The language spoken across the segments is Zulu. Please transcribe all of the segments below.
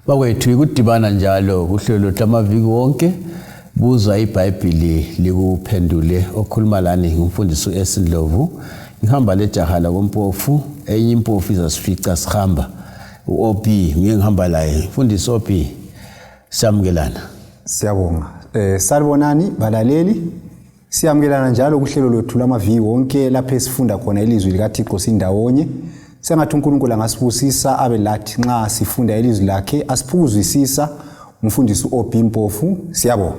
Bakwethu ikudibana njalo kuhlelo lwethu amaviki wonke buza iBhayibhili likuphendule. Okhuluma lani ngumfundisi u-S Ndlovu, ngihamba lejaha lakompofu, enye impofu izasifica sihamba, u-OP nguye ngihamba laye. Mfundisi OP, siyamukelana. Siyabonga. Salibonani balaleli. Siyamukelana njalo kuhlelo lwethu lwamaviki wonke lapho esifunda khona ilizwi likaThixo sindawonye. Sengathi uNkulunkulu angasibusisa abe lathi nxa sifunda ilizwi lakhe asiphukuzwisisa. Umfundisi uOB Mpofu, siyabonga.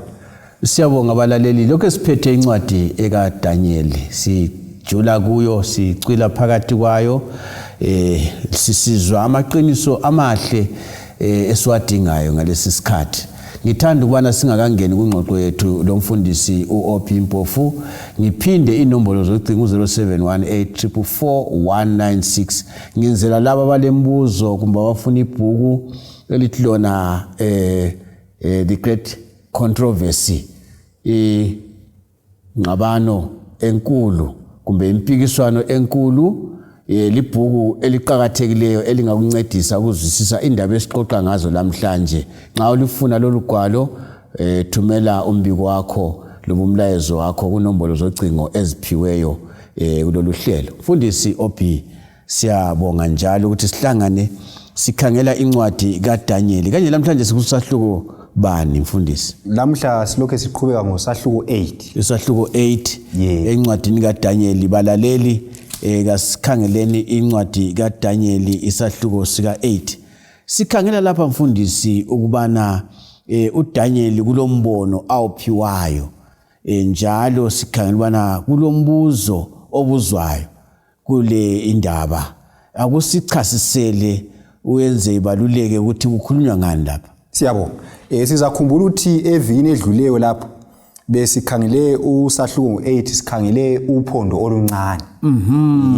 Siyabonga balaleli, lokho esiphethe incwadi ekaDaniel sijula kuyo, sicwila phakathi kwayo, sisizwa amaqiniso amahle esiwadingayo ngalesi sikhathi. Ngithanda ukubana singakangeni kungxoxo yethu lomfundisi u-OP Mpofu, ngiphinde inombolo zocingo u-0718444196 ngenzela laba abalembuzo kumbe abafuna ibhuku elithi lona The Great Controversy, ingxabano enkulu kumbe impikiswano enkulu, libhuku eliqakathekileyo elingakuncedisa ukuzwisisa indaba esixoxa ngazo lamhlanje. Nxa ulifuna lolu gwalo, thumela umbiko wakho loba umlayezo wakho kunombolo zocingo eziphiweyo kulolu hlelo. Mfundisi OB, siyabonga njalo ukuthi sihlangane sikhangela incwadi kaDaniel. Kanye lamhlanje sikusahluko bani, mfundisi? Lamhla silokhe siqhubeka ngosahluko 8. Isahluko 8 encwadini kaDaniel. Balaleli, kasikhangeleni incwadi kaDaniel isahluko sika 8. Sikhangela lapha mfundisi ukubana uDaniel kulombono awuphiwayo, njalo sikhangela ukubana kulombuzo obuzwayo kule indaba. Akusichasisele uyenze ibaluleke ukuthi kukhulunywa ngani lapha. Siyabonga. Sizakhumbula ukuthi evikini edluleyo lapho besikhangele usahluko ngo-8, sikhangele uphondo oluncane.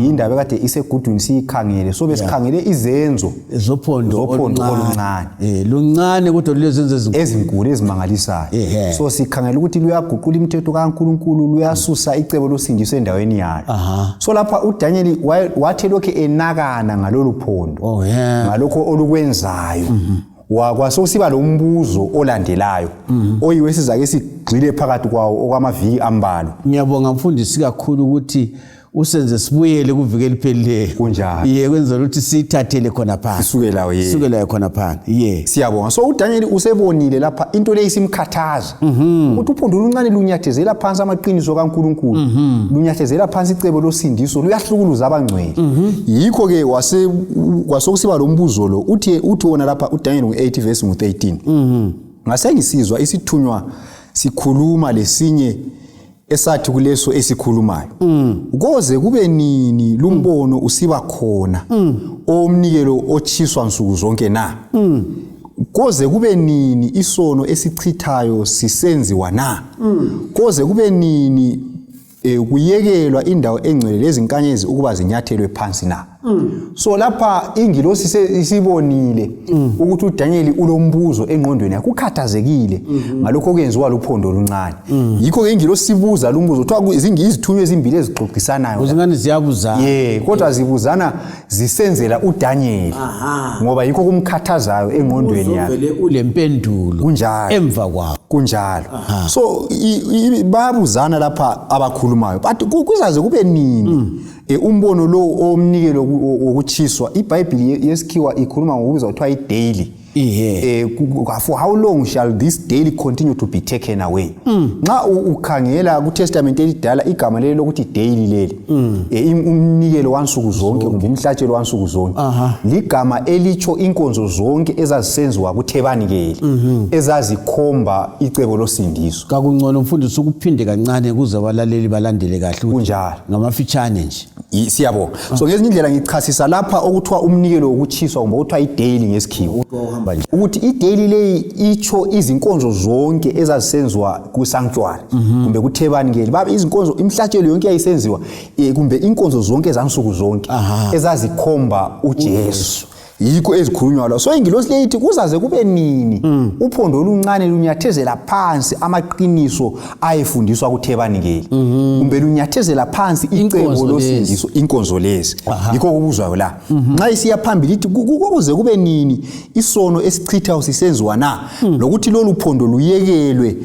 Yindaba ekade isegudwini siyikhangele. So besikhangele izenzo zophondo zophondo oluncane. Luncane kodwa lulezenzo ezinkulu ezinkulu ezimangalisayo. So sikhangela ukuthi luyaguqula imithetho kaNkulunkulu, luyasusa icebo losindiso endaweni yayo. So lapha uDaniel wathi lokhu enakana ngalolu phondo, ngalokho olukwenzayo. Kwasekusiba lo mbuzo olandelayo oyiwe sizake sigxile phakathi kwawo okwamaviki ambalwa. Ngiyabonga mfundisi kakhulu ukuthi usenze sibuyele kuviki eliphelileyo. Kunjalo. Ye, kwenzela ukuthi siyithathele khona phana. Sisuke lawo, ye. Sisuke layo khona phana. Ye. Siyabonga. So uDaniel usebonile lapha into leyi isimkhathaza. Ukuthi uphondo oluncane lunyathezela phansi amaqiniso kaNkulunkulu. Lunyathezela phansi icebo losindiso, luyahlukuluza abangcwele. Yikho ke kwasokusiba lo mbuzo lo uthi wona lapha uDaniel ngu-8 verse ngu-13. Ngase ngisizwa isithunywa sikhuluma lesinye esathi kuleso esikhulumayo, koze kube nini lumbono usiba khona owomnikelo otshiswa nsuku zonke na? Koze kube nini isono esichithayo sisenziwa na? Koze kube nini kuyekelwa indawo engcwele lezinkanyezi ukuba zinyathelwe phansi na? So lapha ingilosi isibonile ukuthi uDaniel ulombuzo engqondweni yakhe, ukhathazekile ngalokho okwenziwa luphondo oluncane. Yikho ke ingilosi sibuza lumbuzo, kuthiwa izithunywa ezimbili ezixoxisanayo. Uzingane ziyabuzana. Ye, kodwa zibuzana zisenzela uDaniel. Ngoba yikho kumkhathazayo engqondweni yakhe. Uzovele ulempendulo. Kunjalo. Emva kwawo. Kunjalo. So bayabuzana lapha abakhulumayo, but kuzaze kube nini? Umbono lo omnikelo wokutshiswa, iBhayibhili yesikhiwa ikhuluma ngokubizwa kuthiwa i-daily. For how long shall this daily continue to be taken away? Nxa ukhangela kuTestament elidala, igama leli lokuthi daily leli, umnikelo wansuku zonke kumbe umhlatshelo wansuku zonke, ligama elitsho inkonzo zonke ezazisenziwa kuthebanikeli, ezazikhomba icebo losindiso. Kakungcono mfundisi ukuphinde kancane ukuze abalaleli balandele kahle ukuthi Kunjalo. ngamafitshane nje. Siyabonga. So ngezinye indlela ngichasisa lapha okuthiwa umnikelo wokutshiswa kumbe okuthiwa i-daily ngesikhiwa. Uhamba nje. Ukuthi i-daily leyi itsho izinkonzo zonke ezazisenziwa ku-sanctuary kumbe kuthebanikeli. Baba izinkonzo, imihlatshelo yonke yayisenziwa, kumbe inkonzo zonke zansuku zonke ezazikhomba uJesu. Yikho ezikhulunywa la. So ingilosi le ithi kuzaze kube nini uphondo oluncane lunyathezela phansi amaqiniso ayefundiswa kuthebanikeli, kumbe lunyathezela phansi icebo Inkonzo losindiso, inkonzo lezi. Yikho okubuzwayo la. Nxa isiya phambili ithi kuze kube nini isono esichithayo sisenziwa na, lokuthi lolu phondo luyekelwe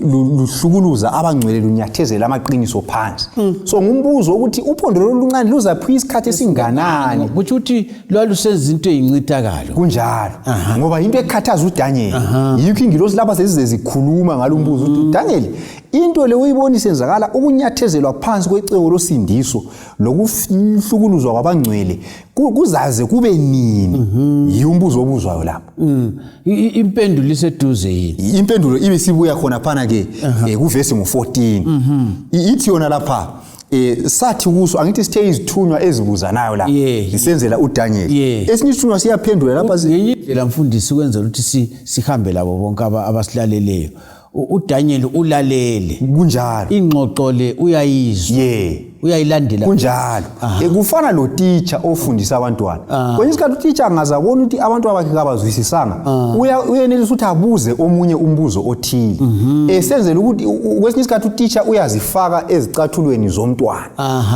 luhlukuluza abangcwele, lunyathezela amaqiniso phansi. So ngumbuzo ukuthi uphondo lolu luncane luzaphiwa isikhathi esinganani. Kutsho ukuthi lwalusenza into eyincithakalo. Kunjalo, ngoba into ekhathaza uDaniel, yikho ingilosi lapha sezize zikhuluma ngalo mbuzo ukuthi Daniel, into le uyibona isenzakala, ukunyathezelwa phansi kwecebo losindiso lokuhlukuluzwa kwabangcwele, kuzaze kube nini? Yiwo umbuzo obuzwayo lapha. Impendulo iseduze yini? Impendulo ibe sibuya khona phana ke kuvesi ngu-14. Ithi yona lapha, sathi kuso, angithi sithe izithunywa ezibuzanayo la zisenzela uDaniel. Esinye isithunywa siyaphendula lapha Ngenye indlela, mfundisi, kwenzela ukuthi sihambe labo bonke abasilaleleyo, uDaniel ulalele. Kunjalo. Ingxoxo le uyayizwa, uyayilandela. Kunjalo. Kufana lo teacher ofundisa abantwana. Kwenye isikhathi utitsha angaze abona ukuthi abantu bakhe kabazwisisanga, uyenelisa ukuthi abuze omunye umbuzo othile, esenzela ukuthi kwesinye isikhathi utitsha uyazifaka ezicathulweni zomntwana,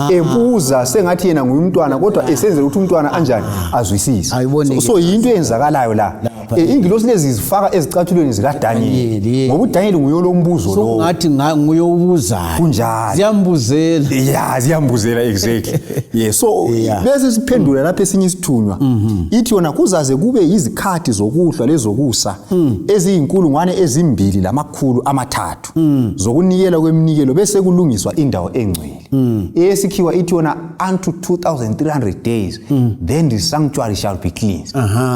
ebuza sengathi yena nguye umntwana, kodwa esenzela ukuthi umntwana anjani azwisise. Ayibone-ke. So yinto eyenzakalayo la. Ingilosi lezi zifaka ezicathulweni zikaDaniel, ngoba uDaniel nguye olombuzo lo. Sokungathi nguye obuzayo. Kunjalo. Ziyambuzela. Ya, ziyambuzela, exactly, yeah. So bese siphendula lapha esinye isithunywa, ithi yona kuzaze kube yizikhathi zokuhlwa lezokusa eziyi-2300 zokunikela kweminikelo, bese kulungiswa indawo engcwele. Eyesikhiwa ithi yona unto 2300 days, then the sanctuary shall be cleansed.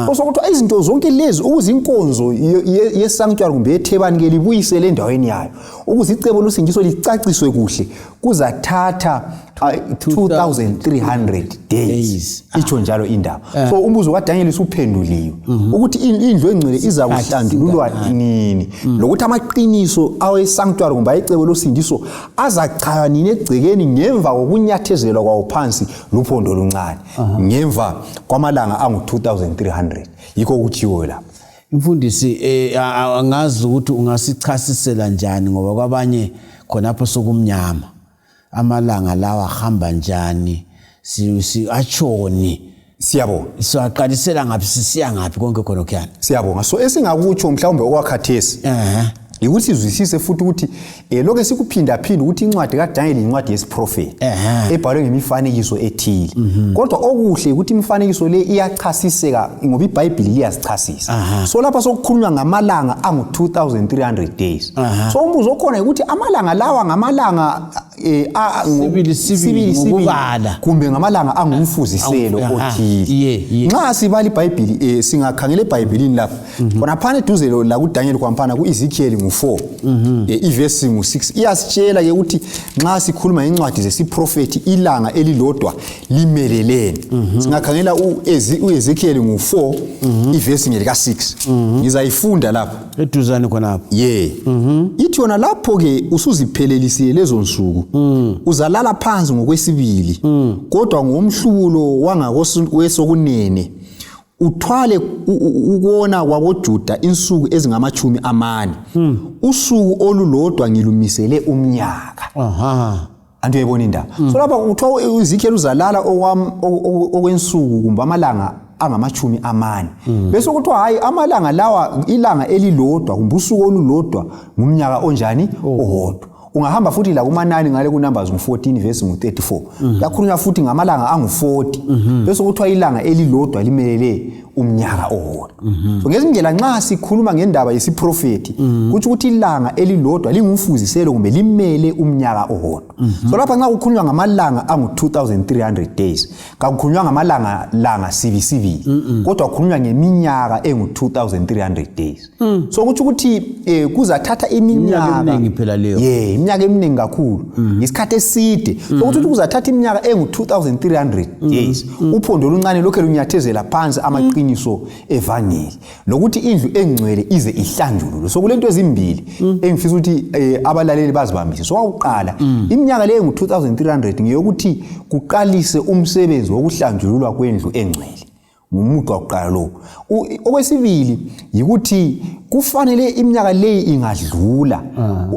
Osokuthiwa izinto zonke lezi, ukuze inkonzo ye-sanctuary kumbe yethebanikeli ibuyisele endaweni yayo, ukuze icebo losindiso licaciswe kuhle, kuzathatha 2300 days. Days. Itsho njalo indaba. So umbuzo kaDaniel usuphenduliwe, ukuthi indlu engcwele iza kuhlanjululwa nini, lokuthi amaqiniso awe-sanctuary kumbe ayicebo losindiso azachaywa nini egcekeni ngemva kokunyathezelwa kwawo phansi luphondo oluncane ngemva kwamalanga angu-2300. Yikho okutshiwoyo lapha. Mfundisi, angazi ukuthi ungasichasisela njani, ngoba kwabanye khonapho sokumnyama. Amalanga lawa ahamba njani? Si atshoni? Siyabonga. Siwaqalisela ngaphi, sisiya ngaphi, konke khonokhuyana? Siyabonga. So esingakutsho mhlawumbe okwakhathesi yikuthi sizwisise futhi ukuthi lokho esikuphindaphinda ukuthi incwadi kaDaniel incwadi yesiprofeti ebhalwe ngemifanekiso ethile, kodwa okuhle ukuthi imifanekiso le iyachasiseka ngoba iBhayibhili liyazichasisa. So lapha sokukhulunywa ngamalanga angu-2300 days. So umbuzo okhona ukuthi amalanga lawa ngamalanga Sibili, sibili, ngokubala. Kumbe ngamalanga angumfuziselo othile. Ye, ye. Nxa sibala iBhayibhili, singakhangela eBhayibhilini lapha khonaphana eduze la kuDaniel, kwamphana ku-Ezekiel ngu-4, ivesi ngu-6, iyasitshela ke ukuthi nxa sikhuluma ngencwadi zesiprofethi, ilanga elilodwa limeleleni. Singakhangela u-Ezekiel ngu-4, ivesi ngelika-6, ngizayifunda lapha. Eduzane khonapho. Ye, ithi yona lapho-ke usuziphelelisile lezo nsuku, uzalala phansi ngokwesibili, kodwa ngomhlubulo wangakwesokunene, uthwale ukona kwakoJuda insuku ezingama-40. Usuku olulodwa ngilumisele umnyaka. Anti uyayibona indaba? So lapha kuthiwa uEzekiel uzalala okwensuku kumbe amalanga angama-40, bese kuthiwa hayi, amalanga lawa, ilanga elilodwa kumbe usuku olulodwa ngumnyaka onjani? Owodwa. Ungahamba futhi la kumanani ngale ku-Numbers ngu-14 verse ngu-34, yakhulunywa futhi ngamalanga angu-40, bese kuthiwa ilanga elilodwa limelele umnyaka owodwa. So ngezindlela nxa sikhuluma ngendaba yesiprofethi, kutsho ukuthi ilanga elilodwa lingumfuziselo kumbe limele umnyaka owodwa. So lapha nxa kukhulunywa ngamalanga angu-2300 days, kakukhulunywa ngamalanga langa sibi sibili, kodwa kukhulunywa ngeminyaka engu-2300 days. So kutsho ukuthi kuzathatha iminyaka eminingi phela leyo. Ye, iminyaka eminingi kakhulu, isikhathi eside. So kutsho ukuthi kuzathatha iminyaka engu-2300 days uphondo oluncane lokhu lunyathezela phansi amaqiniso evangeli, lokuthi indlu engcwele ize ihlanjululwe. So kulento ezimbili engifisa ukuthi abalaleli bazibambise. So kwakuqala, iminyaka leyo engu-2300 ngeyokuthi kuqalise umsebenzi wokuhlanjululwa kwendlu engcwele. Ngumugqa wokuqala lowo. Okwesibili yikuthi kufanele iminyaka leyi ingadlula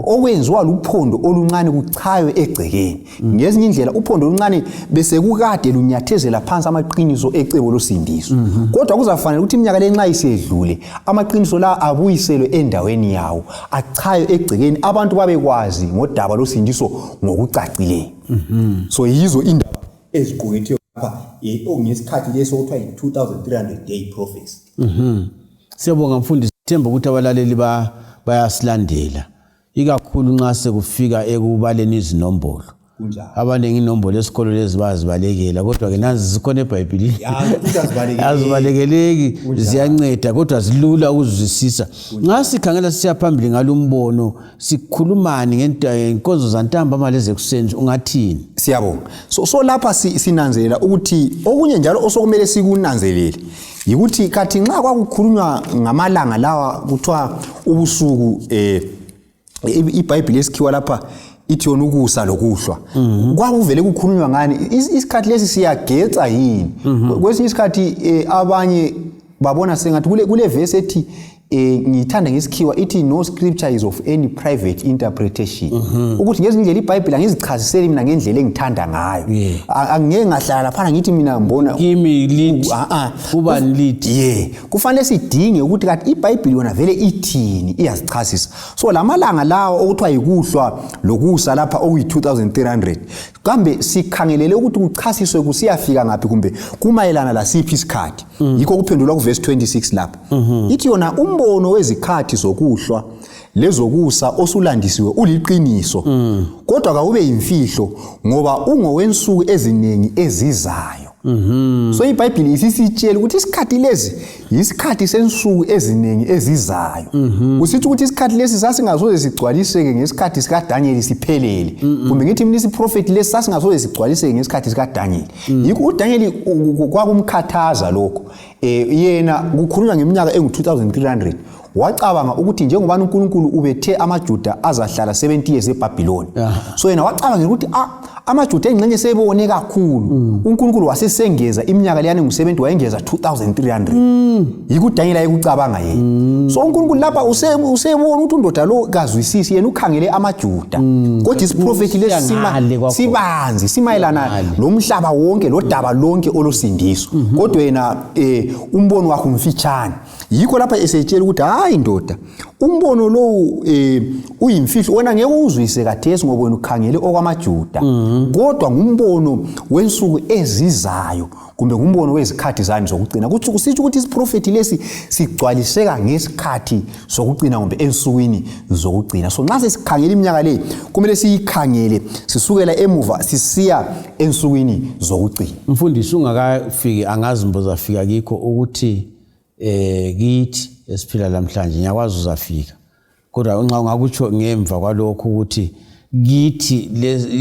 okwenziwa luphondo oluncane kuchaywe egcekeni. Ngezinye indlela uphondo oluncane besekukade lunyathezela phansi amaqiniso ecebo losindiso. Kodwa kuzafanele ukuthi iminyaka le nxa isedlule amaqiniso la abuyiselwe endaweni yawo, achaywe egcekeni, abantu babekwazi ngodaba losindiso ngokucacileyo. So yizo indaba eziqukethiwe lapha ngesikhathi leso okuthiwa yi-2300 day prophecy. Siyabonga mfundisi, themba ukuthi abalaleli bayasilandela ikakhulu nxa sekufika ekubaleni izinombolo. Kunjalo. Abaningi inombolo esikolo lezi bayazibalekela, kodwa ke nazi zikhona eBhayibhilini. Ya, futhi azibalekeli. Azibalekeleki, Kunjalo. ziyanceda kodwa zilula ukuzwisisa. Nxa sikhangela sisiya phambili ngalumbono, sikhulumani ngenkonzo zantambama lezekuseni, ungathini? Siyabonga. So lapha sinanzelela ukuthi okunye njalo osokumele sikunanzelele yikuthi kathi nxa kwakukhulunywa ngamalanga lawa kuthiwa ubusuku iBhayibhili esikhiwa lapha ithi yona ukusa lokuhlwa. Kwakuvele kukhulunywa ngani? Isikhathi lesi siyagetsa yini? Kwesinye isikhathi abanye babona sengathi kule verse ethi ngiyithanda ngesikhiwa ithi no scripture is of any private interpretation. Ukuthi ngezinye indlela iBhayibheli angizichaziseli mina ngendlela engithanda ngayo. Angeke ngahlala laphana ngithi mina ngibona kimi lithi kubani lithi. Kufanele sidinge ukuthi kathi iBhayibheli yona vele ithini, iyazichazisa. So lamalanga lawo okuthiwa yikuhlwa lokusa lapha okuyi 2300, kambe sikhangelele ukuthi kuchasiswe kusiyafika ngaphi kumbe kumayelana lasiphi isikhathi. Yikho kuphendulwa kuverse 26 lapha. Ithi yona umbono wezikhathi zokuhlwa lezokusa osulandisiwe uliqiniso, kodwa kawube yimfihlo ngoba ungowensuku eziningi ezizayo. So iBhayibhili isisitshela ukuthi isikhathi lesi yisikhathi sensuku eziningi ezizayo. Kusithi ukuthi isikhathi lesi sasingasoze sigcwaliseke ngesikhathi sikaDaniel siphelele. Kumbe ngithi mina isiprofeti lesi sasingasoze sigcwaliseke ngesikhathi sikaDaniel. Yikho uDaniel kwakumkhathaza lokho. Yena kukhulunywa ngeminyaka engu-2300, wacabanga ukuthi njengoba uNkulunkulu ubethe amaJuda azahlala 70 years eBhabhiloni. So yena wacabangela ukuthi amaJuda engxenye sebone kakhulu. uNkulunkulu wasesengeza iminyaka leyana engu-70, wayengeza 2300. Yikho uDaniel ayekucabanga yena. So uNkulunkulu lapha usebona ukuthi undoda lo kazwisisi, yena ukhangele amaJuda. Kodwa isiprofethi lesi Siyangale kwakho. sibanzi, simayelana lomhlaba wonke, lodaba lonke olosindiso. Kodwa yena umbono wakhe umfitshane. Yikho lapha esetshela ukuthi hayi ndoda, umbono lowu uyimfihlo, wena ngeke uzwise khathesi ngoba wena ukhangele okwamaJuda. Kodwa ngumbono wensuku ezizayo kumbe ngumbono wezikhathi zani zokugcina. Kuthi kusitsho ukuthi isiprofethi lesi sigcwaliseka ngesikhathi sokugcina kumbe ensukwini zokugcina. So nxa sesikhangela iminyaka le kumele siyikhangele sisukela emuva sisiya ensukwini zokugcina. Mfundisi, ungakafiki angazi mbozafika kikho ukuthi kithi esiphila lamhlanje, ngiyakwazi uzafika, kodwa nxa ungakutsho ngemva kwalokho ukuthi kithi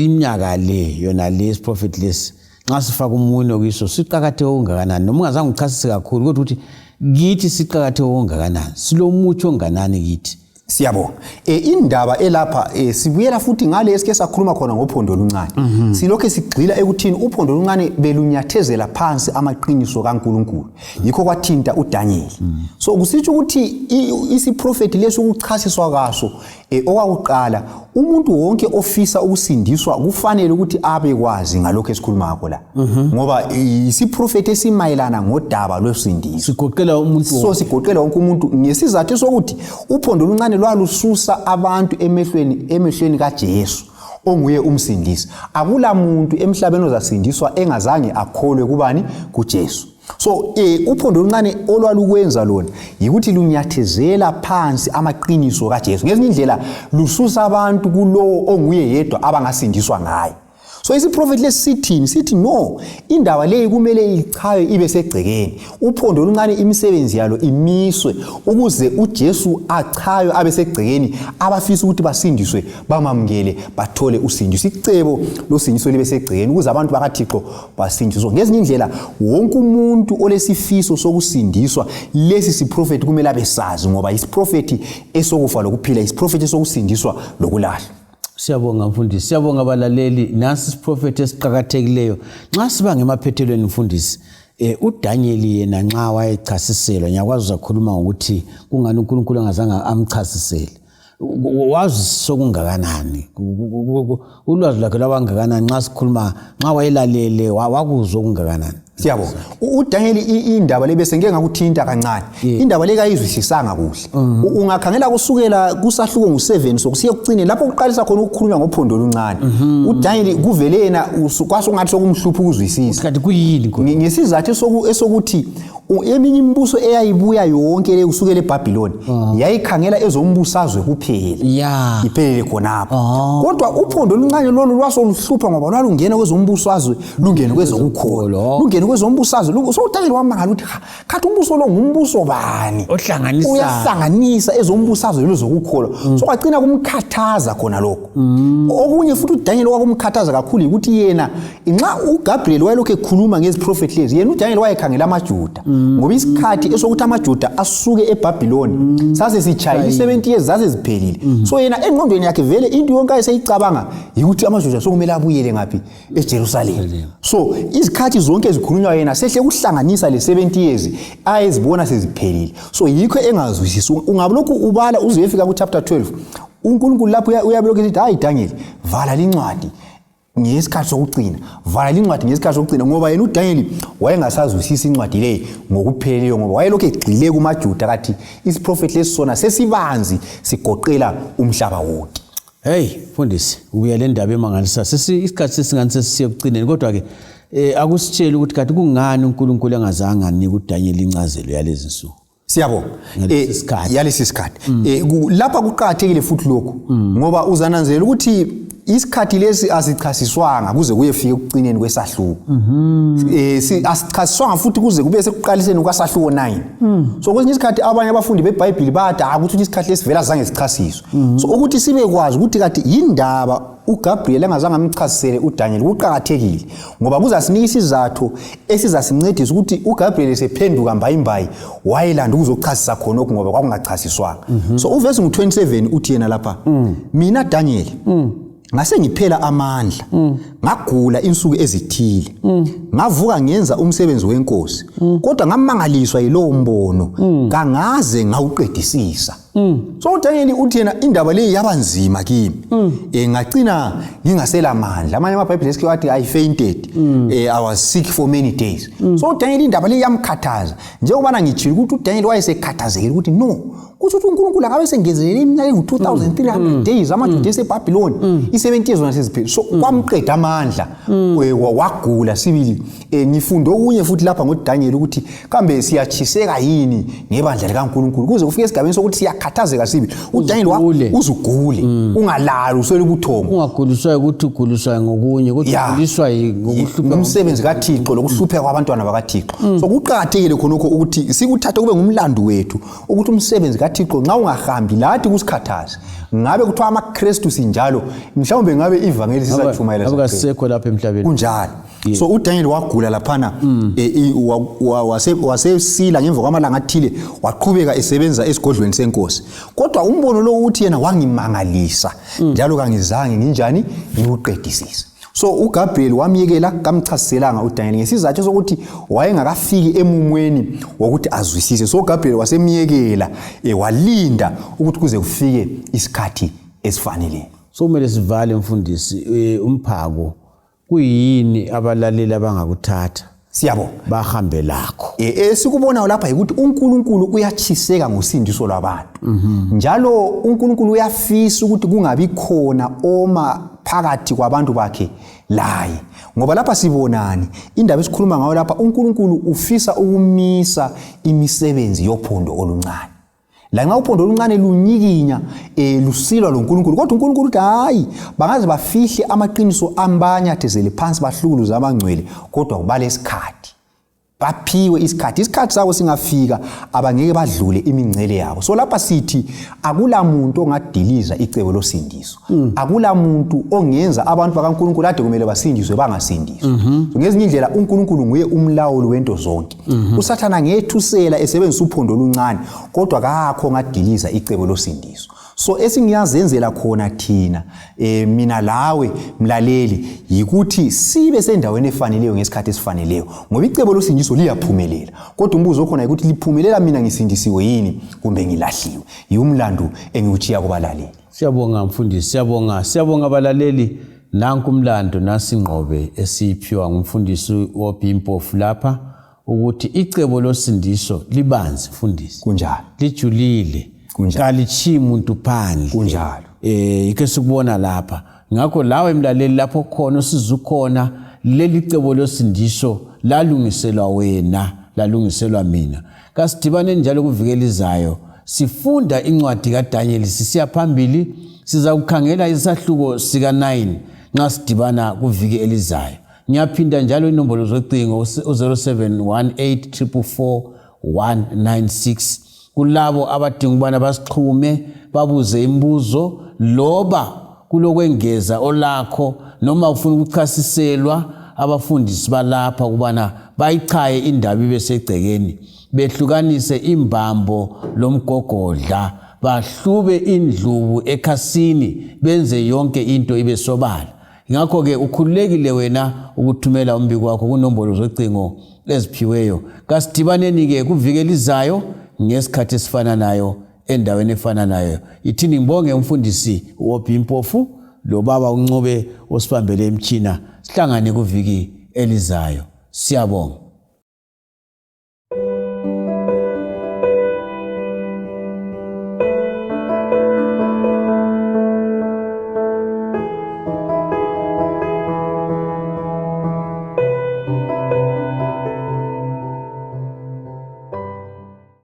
iminyaka le yona le isiprofethi lesi nxa sifaka umunwe kiso siqakatheke okungakanani, noma ungazange uchasise kakhulu, kodwa ukuthi kithi siqakatheke okungakanani, silomutsho onganani kithi. Siyabonga. Indaba elapha sibuyela futhi ngale esike sakhuluma khona ngophondo oluncane. Silokhe sigxila ekuthini uphondo oluncane belunyathezela phansi amaqiniso kaNkulunkulu. Yikho kwathinta uDaniel. So kusitsho ukuthi isiprofethi leso ukuchasiswa kwaso okwakuqala, umuntu wonke ofisa ukusindiswa kufanele ukuthi abe kwazi ngalokho esikhuluma ngakho la. Ngoba isiprofethi esimayelana ngodaba lwesindiso. Sigoqela umuntu So wonke. sigoqela wonke umuntu ngesizathu sokuthi uphondo oluncane lwalususa abantu emehlweni kaJesu onguye umsindisi. Akula muntu emhlabeni ozasindiswa engazange akholwe kubani? KuJesu. So uphondo oluncane olwalukwenza lona yikuthi lunyathezela phansi amaqiniso kaJesu. Ngezinye indlela lususa abantu kulowo onguye yedwa abangasindiswa ngaye. So isiprofethi lesi sithini? Sithi no, indaba leyi kumele ichaywe ibe segcekeni. Uphondo oluncane imisebenzi yalo imiswe ukuze uJesu achaywe abe segcekeni, abafisa ukuthi basindiswe bamamukele bathole usindiso. Icebo losindiso libe segcekeni ukuze abantu bakaThixo basindiswe. Ngezinye indlela wonke umuntu olesifiso sokusindiswa lesi siprofethi kumele abe sazi, ngoba isiprofethi esokufa lokuphila, isiprofethi esokusindiswa lokulahlwa. Siyabonga mfundisi, siyabonga abalaleli. Nasi isiprofethi esiqakathekileyo. Nxa siba ngemaphethelweni mfundisi, UDaniel yena nxa wayechasiselwa, ngiyakwazi uzakhuluma ngokuthi kungani uNkulunkulu angazange amchasisele. Wazi sokungakanani, ulwazi lwakhe lwabangakanani nxa sikhuluma, nxa wayelalele wakuzwa okungakanani? Siyabonga. UDaniel indaba le bese ngike ngakuthinta kancane. Indaba le kayizwisisanga kuhle. Ungakhangela kusukela kusahluko ngu-7 sokusiya ekucineni lapho kuqalisa khona ukukhulunywa ngophondo oluncane. UDaniel kuvele yena kwasokungathi sokumhlupha ukuzwisisa. Kanti kuyini khona? Ngesizathu esokuthi eminye imibuso eyayibuya yonke le kusukela eBhabhiloni yayikhangela ezombusazwe kuphela. Iphelele khonapho. Kodwa uphondo oluncane lolu lwasoluhlupha ngoba lwalungena kwezombusazwe, lungene kwezokukholwa, lungene kwezombusazwe. So uDaniel wamangala ukuthi ha, khathi umbuso lo ngumbuso bani? Ohlanganisa. Uyahlanganisa ezombusazwe lezokukholwa. So kwagcina kumkhathaza khona lokho. Okunye futhi uDaniel okwakumkhathaza kakhulu yikuthi yena nxa uGabriel wayelokhu ekhuluma ngeziprofethi lezi, yena uDaniel wayekhangela amaJuda. Ngoba isikhathi esokuthi amaJuda asuke eBhabhiloni sase sitshayile, i-70 years zase ziphelile. So yena engqondweni yakhe vele into yonke ayeseyicabanga yikuthi amaJuda sokumele abuyele ngaphi? EJerusalema. So izikhathi zonke ezikhulunywa yena sehle kuhlanganisa le 70 years ayezibona seziphelile. So yikho engazwisisi. Ungabe lokhu ubala uze uyefika ku chapter 12, uNkulunkulu lapho uyabe lokhu esithi, hayi Daniel, vala lincwadi ngesikhathi sokugcina, vala lincwadi ngesikhathi sokugcina, ngoba yena uDaniel wayengasazwisisi incwadi le ngokupheleleyo, ngoba wayelokhu egxile kumaJuda, kathi isiprofethi lesi sona sesibanzi sigoqela umhlaba wonke. Hey mfundisi, ubuya le ndaba emangalisa. Sesi isikhathi sesingani sesisiya ekucineni, kodwa ke akusitsheli ukuthi kanti kungani uNkulunkulu engazange anike uDaniel incazelo yalezi nsuku. Siyabonga. Ngalesi sikhathi. Yalesi sikhathi. Lapha kuqakathekile futhi lokhu, ngoba uzananzelela ukuthi isikhathi lesi asichasiswanga kuze kuyefika ekucineni kwesahluko. Asichasiswanga futhi kuze kube sekuqaliseni kwasahluko 9. So kwesinye isikhathi abanye abafundi beBhayibheli bathi akuthi isikhathi lesi vele azange sichasiswe. So ukuthi sibekwazi ukuthi kathi yindaba uGabriel engazange amchasisele uDaniel kuqakathekile, ngoba kuzasinika isizathu esizasincedisa ukuthi uGabriel esephenduka mbayimbayi wayelanda ukuzochasisa khonokhu, ngoba kwakungachasiswanga. So uvesi ngu-27 uthi yena lapha, mina Daniel ngase ngiphela amandla, ngagula insuku ezithile, ngavuka ngenza umsebenzi wenkosi, kodwa ngamangaliswa yilowo mbono, kangaze ngawuqedisisa. So uDaniel uthi yena indaba leyi yaba nzima kimi, ngacina ngingasela mandla. Amanye amaBhayibheli esikhiwa athi I fainted, I was sick for many days. So uDaniel indaba leyi yamkhathaza, njengobana ngitshilo ukuthi uDaniel wayesekhathazekile ukuthi no, kusho ukuthi uNkulunkulu akabe sengezelele iminyaka engu-2300 days amaJuda eseBhabhiloni, i-70 years zona seziphela. So kwamqeda amandla, wagula sibili. Ngifunde okunye futhi lapha ngoDaniel ukuthi kambe siyachiseka yini ngebandla likaNkulunkulu kuze kufike esigabeni sokuthi siyakhathazeka sibili. UDaniel Uzugule. Uzugule, ungalali, uswele ubuthongo. Ungaguliswa ukuthi uguliswa ngokunye, kodwa uguliswa ngokuhlupha ngumsebenzi kaThixo lokuhlupheka kwabantwana bakaThixo. So kuqakathekile khonokho ukuthi sikuthathe kube ngumlando wethu ukuthi umsebenzi kaThixo nxa ungahambi lathi kusikhathaze. Ngabe kuthiwa amaKristu sinjalo, mhlawumbe ngabe ivangeli sisatshumayela Ngabe kasekho lapha emhlabeni. Kunjalo. So uDaniel wagula laphana, wasesila ngemva kwamalanga athile, waqhubeka esebenza esigodlweni senkosi. Kodwa umbono lo uthi yena wangimangalisa, njalo kangizange nginjani ngiwuqedisise. So uGabriel wamyekela, kamchasiselanga uDaniel ngesizathu sokuthi wayengakafiki emumweni wokuthi azwisise. So uGabriel wasemyekela, walinda ukuthi kuze kufike isikhathi esifaneleyo. So kumele sivale mfundisi, umphako kuyini abalaleli abangakuthatha? Siyabonga. Bahambe lakho. Esikubonayo lapha yikuthi uNkulunkulu uyachiseka ngosindiso lwabantu. Njalo uNkulunkulu uyafisa ukuthi kungabi khona oma phakathi kwabantu bakhe laye. Ngoba lapha sibonani? Indaba esikhuluma ngayo lapha, uNkulunkulu ufisa ukumisa imisebenzi yophondo oluncane. Lanxa uphondo oluncane lunyikinya, lusilwa loNkulunkulu, kodwa uNkulunkulu uthi hayi, bangaze bafihle amaqiniso ambanyathezele phansi bahlukuluze abangcwele, kodwa balesikhathi, baphiwe isikhathi. Isikhathi sabo singafika abangeke badlule imingcele yabo. So lapha sithi akula muntu ongadiliza icebo losindiso. Akula muntu ongenza abantu bakaNkulunkulu ade kumele basindiswe bangasindiswa. So ngezinye indlela uNkulunkulu nguye umlawuli wento zonke. USathana ngethusela esebenzisa uphondo oluncane, kodwa kakho ongadiliza icebo losindiso. So esingiyazenzela khona thina eh mina lawe mlaleli yikuthi sibe sendaweni efaneleyo ngesikhathi esifaneleyo, ngoba icebo losindiso liyaphumelela, kodwa umbuzo okhona yikuthi liphumelela mina ngisindisiwe yini kumbe ngilahliwe. Yiwumlandu engiwutshiya kubalaleli. Siyabonga mfundisi, siyabonga, siyabonga balaleli. Nanku umlando nasingqobe esiyiphiwa ngumfundisi woBhimpofu lapha ukuthi icebo losindiso libanzi mfundisi. Kunjalo. Lijulile. Kunjalo. Kalitshiyi muntu phandle. Kunjalo. Yikho esikubona lapha. Ngakho lawe mlaleli lapho khona usizukhona leli cebo losindiso lalungiselwa wena, lalungiselwa mina. Kasidibaneni njalo kuviki elizayo sifunda incwadi kaDanyeli sisiya phambili. Siza kukhangela isahluko sika-9 nxa sidibana kuviki elizayo. Ngiyaphinda njalo inombolo zocingo u-0718444196 kulabo abadinga ukubana basixhume babuze imibuzo loba kulokwengeza olakho noma ufuna ukuchasiselwa abafundisi balapha ukubana bayichaye indaba ibe segcekeni, behlukanise imbambo lomgogodla, bahlube indlubu ekhasini, benze yonke into ibe sobala. Ngakho-ke ukhululekile wena ukuthumela umbiko wakho kunombolo zocingo eziphiweyo. Kasidibaneni-ke kuviki elizayo ngesikhathi esifananayo endaweni efananayo. Ithini ngibonge umfundisi uObhi Mpofu lobaba uNcube osibambele imitshina. Sihlangane kuviki elizayo. Siyabonga.